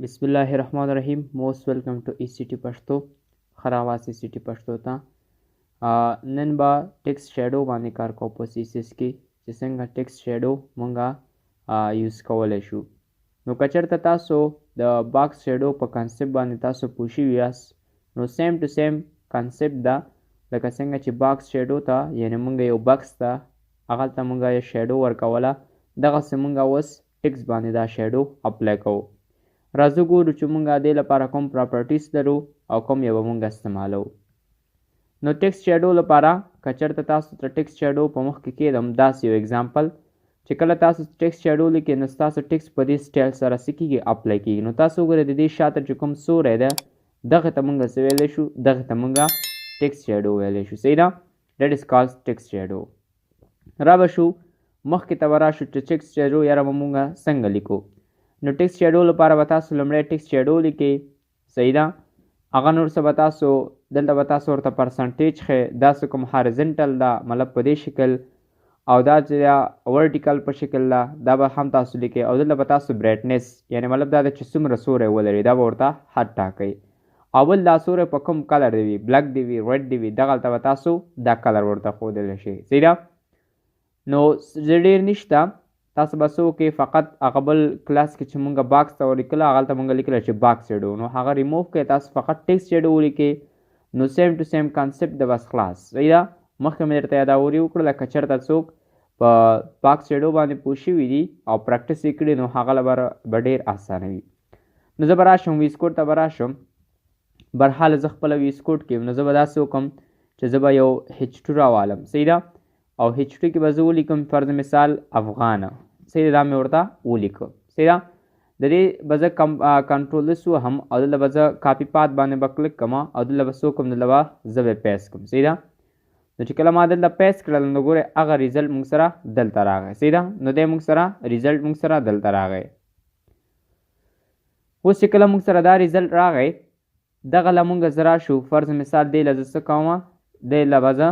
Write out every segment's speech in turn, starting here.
بسم الله الرحمن الرحیم. Most welcome to ای سی ټي پښتو. ښه راغلاست ای سی ټي پښتو ته. نن به text shadow باندې کار کوو په سی اس اس کې، چې څنګه text shadow مونږه use کولی شو. نو که چېرته تاسو د box shadow په concept باندې تاسو پوه شوي یاست، نو same to same concept ده، لکه څنګه چې box shadow ته، یعنې مونږ یو box ته هغلته مونږ shadow ورکوله، دغسې مونږ اوس text باندې دا shadow apply کوو. راځو ګورو چې مونږ دې لپاره کوم properties لرو او کوم یې به مونږ استعمالوو. نو text shadow لپاره که چېرته تاسو ته text shadow په مخ کې کېدم، داسې یو example چې کله تاسو text shadow لیکئ، نو ستاسو text په دې سټایل سره څه کېږي؟ Apply کېږي. نو تاسو وګورئ، د دې شاته چې کوم سوری ده، دغه ته مونږ څه ویلی شو؟ دغه ته مونږ text shadow ویلی شو. صحیح ده؟ That is called text shadow. را به شو مخکې ته به راشو چې text shadow یاره به مونږ څنګه لیکو. نو text shadow لپاره به تاسو لومړی text shadow لیکئ. صحیح ده؟ هغه نور څه به تاسو دلته به تاسو ورته percentage ښیئ، داسې کوم horizontal ده، مطلب په دې شکل، او دا چې دا vertical په شکل ده، دا به هم تاسو لیکئ. او دلته به تاسو brightness، یعنې مطلب دا ده چې څومره سوری ولري، دا به ورته حد ټاکئ. او بل دا سوری په کوم color دی وي، black دی وي، red دی وي، دغلته به تاسو دا color ورته ښودلی شئ. صحیح ده؟ نو زه ډېر نشته، تاسو به څه وکړئ؟ فقط هغه بل کلاس کې چې مونږ box ته ولیکله، هغلته مونږ لیکله چې باکس شیډو، نو هغه ریموو کړئ، تاسو فقط text shadow ولیکئ. نو same to same concept ده، بس خلاص. صحیح ده؟ مخکې مې درته یادوري وکړله، که چېرته څوک په box shadow باندې پوه شوي دي او practice یې کړي، نو هغه له به ډېر اسانه وي. نو زه به راشم VS Code ته به راشم. برحاله زه خپله VS Code کې یم. نو زه به داسې وکړم چې زه به یو H2 راوالم. صحیح ده؟ او H2 کې به زه ولیکم فرض مثال افغانه. صحیح ده؟ دا مې ورته ولیکه. صحیح ده؟ د دې به زه control S وهم او دلته به زه copy path باندې به کلیک کړم او دلته به څه وکړم؟ دلته به زه به paste کړم. صحیح ده؟ نو چې کله ما دلته paste کړل، نو ګورئ هغه result موږ سره دلته راغی. صحیح ده؟ نو دی موږ سره result موږ سره دلته راغی. اوس چې کله موږ سره دا result راغی، دغه له موږ زه راشو، فرض مثال دې له زه څه کوم؟ دې له به زه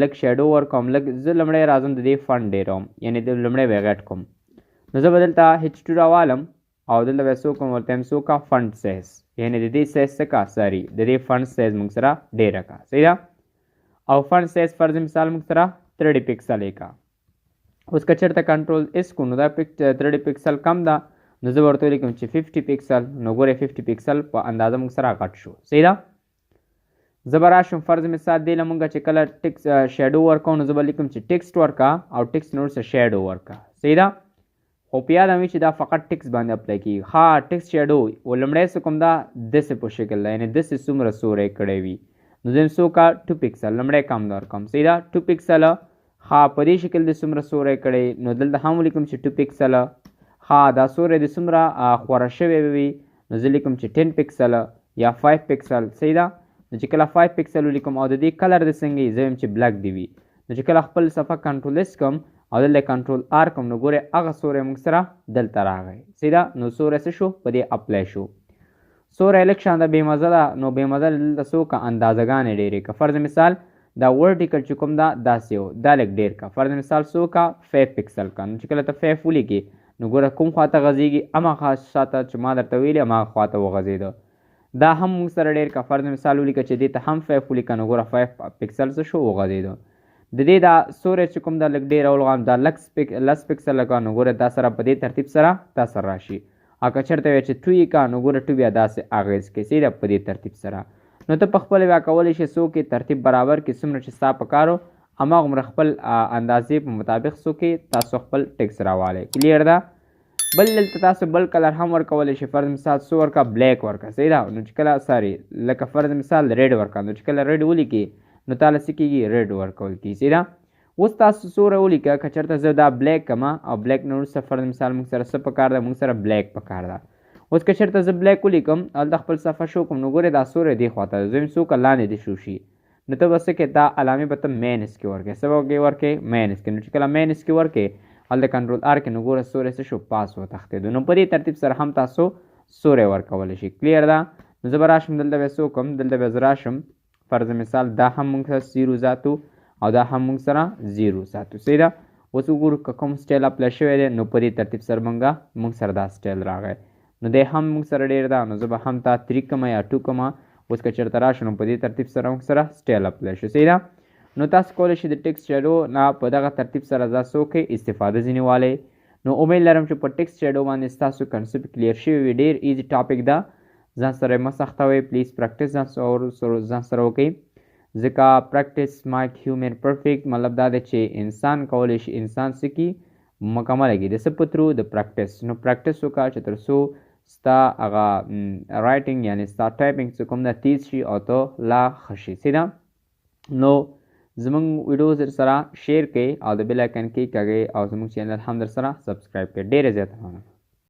لږ shadow ورکوم. لږ زه لومړی راځم، د دې font ډېروم، یعنې د لومړی به یې غټ کوم. نو زه به دلته H2 راوالم او دلته به څه وکړم؟ ورته یم څه وکړه؟ Font size، یعنې د دې سایز څه کا؟ Sorry، د دې font size موږ سره ډېره کا. صحیح ده؟ او font size فرض مثال موږ سره 30 پکسل یې کا. اوس که چېرته control S کړو، نو دا 30 پکسل کم ده، نو زه ورته ولیکم چې 50 پکسل. نو ګورئ 50 پکسل په اندازه موږ سره غټ شو. صحیح ده؟ زه به راشم فرض مثال دې له مونږ چې کله text shadow ورکوم، نو زه به لیکم چې text ورکا او text نور څه shadow ورکا. صحیح ده؟ خو په یاد وي چې دا فقط text باندې apply کېږي. ښه، text shadow و لومړی څه کوم؟ دا داسې په شکل ده، یعنې داسې څومره سوری کړی وي، نو زه یم څه وکړه؟ 2 پکسل لومړی کم ورکوم. صحیح ده؟ 2 پکسل. ښه، په دې شکل دې څومره سوری کړی، نو دلته هم ولیکم چې 2 پکسل. ښه، دا سوری دې څومره خوره شوی وي، نو زه لیکم چې 10 پکسل یا 5 پکسل. صحیح ده؟ نو چې کله 5 پکسل ولیکم او د دې color دې څنګه وي، زه وایم چې black دې وي. نو چې کله خپل صفحه control S کوم او دلته control R کوم، نو ګورئ هغه سوری موږ سره دلته راغی. صحیح ده؟ نو سوری څه شو؟ په دې apply شو. سوری لږ شان ده بې مزه ده، نو بې مزه دلته څه وکړه؟ اندازهګانې ډېرې کړه. فرض مثال دا vertical چې کوم ده داسې و، دا لږ ډېر کړه. فرض مثال څه وکړه؟ 5 پکسل کړه. نو چې کله ته 5 ولیکې، نو ګوره کوم خواته غځېږي؟ هماغه شاته چې ما درته ویلي هماغه خواته وغځېده. دا هم موږ سره ډېر کړه. فرض مثال ولیکه چې دې ته هم 5 ولیکه، نو ګوره 5 پکسل څه شو؟ وغځېده. د دې دا سوری چې کوم دا لږ ډېر ولغم، دا لس پکسل کړه، نو ګوره دا سره په دې ترتیب سره دا سره راشي. او که چېرته وایې چې 2 یې کړه، نو ګوره 2 بیا داسې اغېز کوي. صحیح ده؟ په دې ترتیب سره نو ته په خپله بیا کولی شې څوک یې ترتیب برابر کړي، څومره چې ستا په کار و هماغومره خپل اندازې په مطابق څوک یې تاسو خپل text راوالی. Clear ده؟ بل دلته تاسو بل color هم ورکولی شئ. فرض مثال څه ورکړه؟ Black ورکړه. صحیح ده؟ نو چې کله sorry لکه فرض مثال red ورکړه، نو چې کله red ولیکې، نو تاله څه کېږي؟ Red ورکول کېږي. صحیح ده؟ اوس تاسو سوری ولیکه، که چېرته زه دا black کړم او black نه وروسته فرض مثال موږ سره څه پکار ده؟ موږ سره black پکار ده. اوس که چېرته زه black ولیکم، هلته خپل صفحه شو کوم، نو ګورې دا سوری دې خوا ته ده. زه یم څه وکړه؟ لاندې دې شو شي. نو ته به څه کوې؟ دا علامې به ته minus کې ورکړې. څه به ورکړې؟ Minus کې. نو چې کله minus کې ورکړې، هلته control R کې، نو ګوره سوری څه شو؟ پاس وتښتېدو. نو په دې ترتیب سره هم تاسو سوری ورکولی شئ. Clear ده؟ نو زه به راشم دلته به څه وکړم؟ دلته به زه راشم فرض مثال دا هم موږ سره 0 ساتو او دا هم موږ سره 0 ساتو. صحیح ده؟ اوس وګورو که کوم style apply شوی دی، نو په دې ترتیب سره موږ سره دا سټایل راغی. نو دی هم موږ سره ډیر ده، نو زه به هم تا 3 کوم یا 2 کوم. اوس که چېرته راشو نو په دې ترتیب سره موږ سره سټایل اپلای شو، صحیح ده. نو تاسو کولی شئ د ټیکسټ شیډو نه په دغه ترتیب سره تاسو وکړئ استفاده ځینې والی. نو امید لرم چې په ټیکسټ شیډو باندې ستاسو کنسپټ کلیر شوی وي. ډیر ایزي ټاپک ده، ځان سره مه سختوئ، پلیز پریکټس ځان سره وکړئ، ځکه پریکټس مایک هیومن پرفیکټ. مطلب دا دی چې انسان کولی شي انسان څه کړي مکمله کړي د څه په ترو د پریکټس. نو پریکټس وکړه چې تر څو ستا هغه رایټینګ یعنی ستا ټایپینګ څه کوم ده تیز شي او ته لا ښه شي، صحیح ده. نو زموږ ویډیوز در سره شیر کړئ او د بیل آیکن کلیک کړئ او زموږ چینل هم در سره سبسکرایب کړئ. ډېره زیاته مننه.